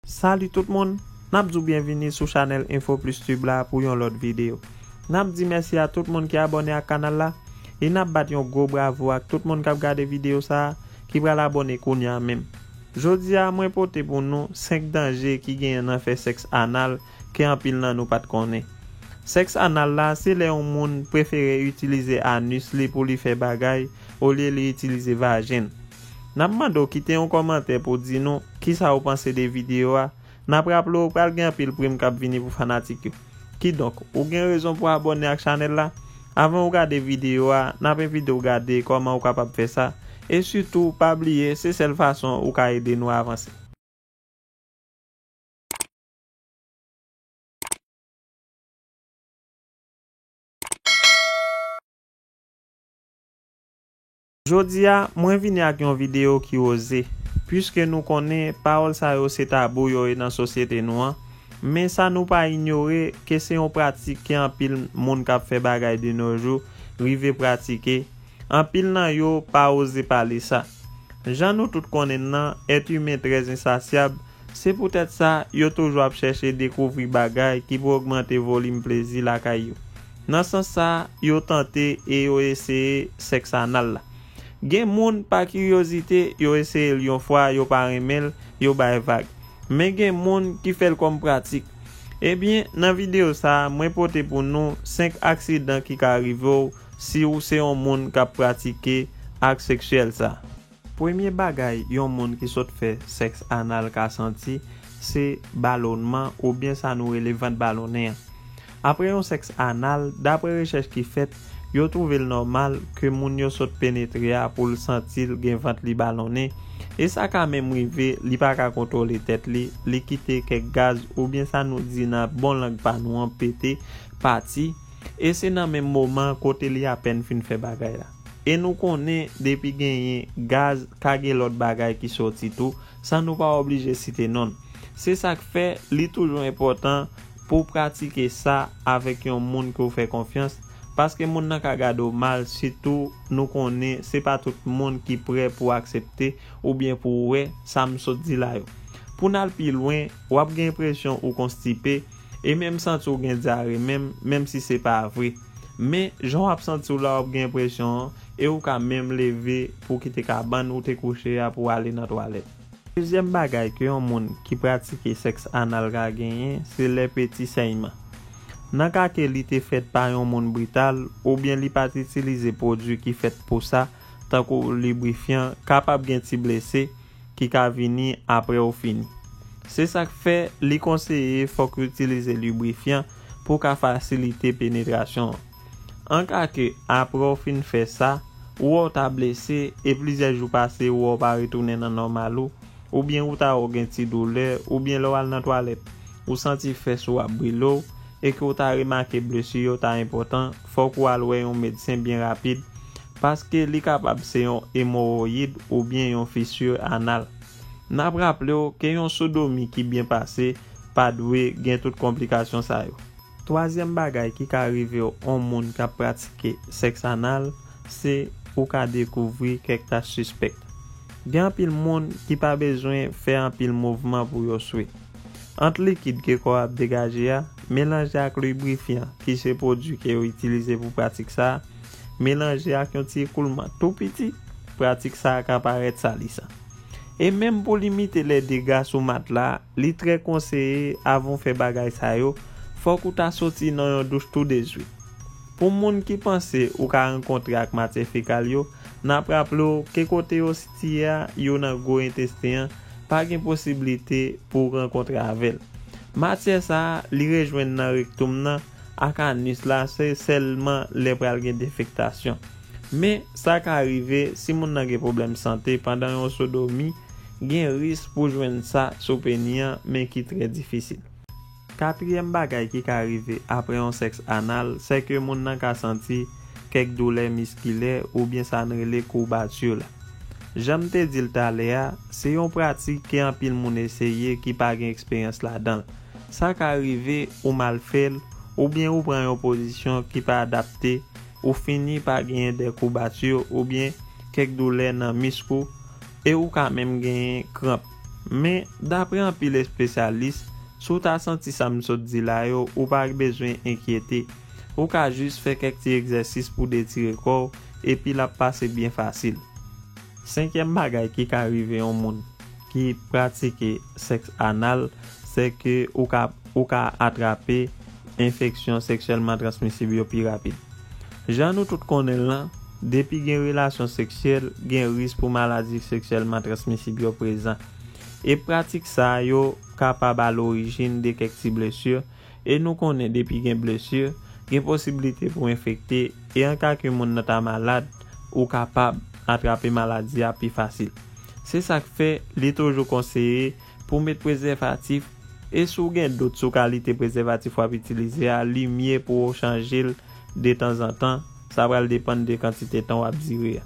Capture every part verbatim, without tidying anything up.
Salut tout moun, n ap di w byenvini sou chanèl Info Plus Tube la pou yon lòt videyo. N ap di mèsi a tout moun ki abòne ak kanal la, e n ap bat yon gwo bravo ak tout moun k ap gade videyo sa a ki pral abòne kounye a menm. Jodi a, mwen pote pou nou senk danje ki genyen nan fè sèks anal ke anpil nan nou pa t konnen. Sèks anal la, se lè yon moun prefere itilize anis li pou li fè bagay, olye li itilize vajen. N ap mande w kite yon kòmantè pou di nou kisa ou panse de videyo a. N ap raple w, pral gen anpil prim k ap vini pou fanatik yo. Kidonk, ou gen rezon pou abòne ak chanèl la. Avan ou gade videyo a, n ap envite w gade kòman ou kapab fè sa. E sitou, pa bliye, se sèl fason ou ka ede nou avanse. Jodi a, mwen vini ak yon videyo ki oze, piske nou konnen pawòl sa yo se tabou yo ye nan sosyete nou an, men sa nou pa inyore ke se yon pratik ke anpil moun k ap fè bagay de nos jours rive pratike, anpil nan yo pa oze pale sa. Jan nou tout konnen l nan, èt imen trè ensasyab, se poutèt sa yo toujou ap chèche dekouvri bagay ki pou ogmante volim plezi lakay yo. Nan sans sa, yo tante e yo eseye sèks anal la. Gen moun, pa kiryozite, yo eseye l yon fwa, yo pa renmen l, yo bay vag. Men gen moun ki fè l kòm pratik. Ebyen, nan videyo sa a, mwen pote pou nou senk aksidan ki ka rive w si w se yon moun k ap pratike ak seksyèl sa. Premye bagay yon moun ki sot fè sèks anal ka santi, se balonnman oubyen sa nou rele vant balonnen an. Apre yon sèks anal, dapre rechèch ki fèt, yo twouve l nòmal ke moun yo sot penetre a pou l santi l gen vant li balonnen, e sa ka menm rive li pa ka kontwole tèt li, li kite kèk gaz oubyen sa nou di nan bon lang pa nou an pete, pati, e se nan menm moman kote li apèn fin fè bagay la. E nou konnen depi genyen gaz, ka gen lòt bagay ki soti tou, san nou pa oblije site non l. Se sa k fè li toujou enpòtan pou w pratike sa avèk yon moun ke w fè konfyans, paske moun nan ka gade w mal, sitou nou konnen se pa tout moun ki prè pou aksepte oubyen pou wè sa m sot di la yo. Pou n al pi lwen, w ap gen enpresyon ou konstipe, e menm santi w gen dyare menm, menm si se pa vre. Men, jan w ap santi w la, w ap gen enpresyon an, e ou ka menm leve pou w kite kabann ou te kouche a pou w ale nan twalèt. Dezyèm bagay ke yon moun ki pratike sèks anal ka genyen, se lè peti sèyman. Nan ka ke li te fèt pa yon moun brital, oubyen li pa t itilize pwodui ki fèt pou sa, tankou librifyan, kapab gen ti blese ki ka vini apre w fini. Se sa k fè li konseye fòk w itilize librifyan pou w ka fasilite penetrasyon an. An ka ke apre w fin fè sa, ou wè w ta blese e plizyè jou pase ou wè w pa retounen nan nòmal ou, oubyen ou ta wè w gen ti doulè, oubyen lè w al nan twalèt, ou santi fès ou ap brile w, e ke w ta remake blesi yo ta enpòtan, fòk ou al wè yon medsen byen rapid, paske li kapab se yon emowoyid oubyen yon fisi anal. N ap raple w ke yon sodomi ki byen pase pa dwe gen tout konplikasyon sa yo. Twazyèm bagay ki ka rive yon moun k ap pratike sèks anal, se ou ka dekouvri kèk tach sispèk. Gen anpil moun ki pa bezwen fè anpil mouvman pou yo swe. Ant likid ke kò a ap degaje a, melanje ak librifyan, ki se pwodui ke yo itilize pou pratik sa a, melanje ak yon ti ekoulman tou piti, pratik sa a ka parèt salisan. E menm pou limite lè dega sou matla, li trè konseye avan w fè bagay sa yo, fòk ou ta soti nan yon douch tou de zwit. Pou moun ki panse ou ka rankontre ak matyè fekal yo, n ap raple w ke kote yo sitiye a, yo nan gwo entesten an, pa gen posiblite pou w rankontre avè l. Matyè sa a, li rejwenn nan rektoum nan ak anis la, se sèlman lè pral gen defektasyon. Men, sa ka rive si moun nan gen pwoblèm sante pandan yon sodomi, gen risk pou jwenn sa sou peni an, men ki trè difisil. Katriyèm bagay ki ka rive apre yon sèks anal, se ke moun nan ka santi kèk doulè miskilè oubyen sa n rele koubatè la. Jan m te di l talè a, se yon pratik ke anpil moun eseye ki pa gen eksperyans ladan l. Sa ka rive ou mal fè l, oubyen ou pran yon pozisyon ki pa adapte, ou fini pa genyen de koubatè oubyen kèk doulè nan misk ou, e ou ka menm genyen kranp. Men, dapre anpil espesyalis, si w ta santi sa m sot di la yo, ou pa bezwen enkyete. Ou ka jis fè kèk ti egzèsis pou detire kò w, epi l ap pase byen fasil. Senkyèm bagay ki ka rive yon moun ki pratike sèks anal, se ke ou ka, ou ka atrape enfeksyon seksyèlman transmisib yo pi rapid. Jan nou tout konnen l lan, depi gen relasyon seksyèl, gen risk pou maladi seksyèlman transmisib yo prezan. E pratik sa yo kapab al orijin de kèk ti blesi, e nou konnen depi gen blesi, gen posiblite pou enfekte, e an ka ke moun nan ta malad, ou kapab atrape maladi a pi fasil. Se sa k fè li toujou konseye pou w met prezèvatif, e si w gen dout sou kalite prezèvatif w ap itilize a, li mye pou w chanje l detanzantan, sa pral depann de kantite tan w ap dire a.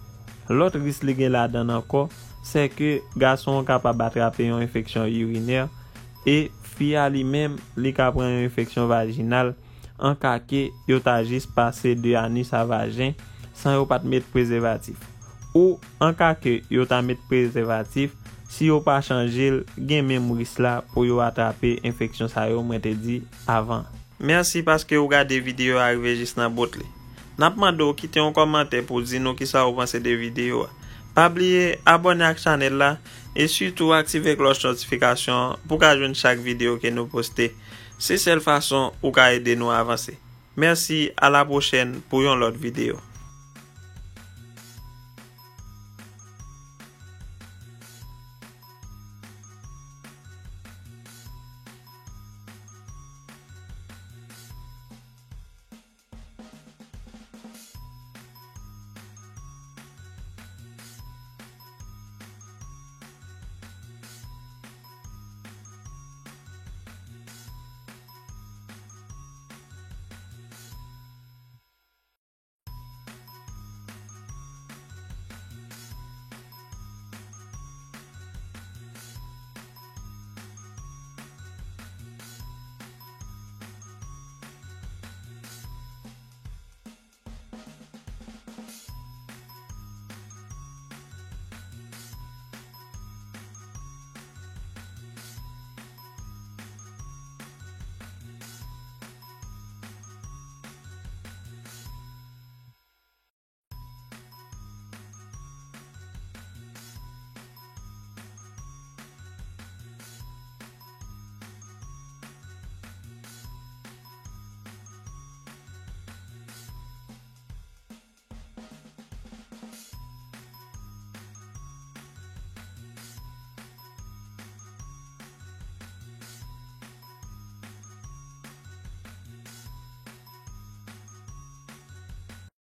Lòt risk li gen ladan l ankò, se ke gason an kapab atrape yon enfeksyon irinè, e fi a li menm, li ka pran yon enfeksyon vajinal, an ka ke yo ta jis pase de anis a vajen san yo pa t met prezèvatif. Ou an ka ke yo ta met prezèvatif, si yo pa chanje l, gen menm risk la pou yo atrape enfeksyon sa yo mwen te di avan. Mèsi paske ou gade videyo a rive jis nan bout li. N ap mande w kite yon kòmantè pou di nou kisa ou panse de videyo a. Pa bliye abòne ak chanèl la e sitou aktive klòch notifikasyon an pou w ka jwenn chak videyo ke nou poste. Se sèl fason ou ka ede nou avanse. Mèsi, a la pwochèn pou yon lòt videyo.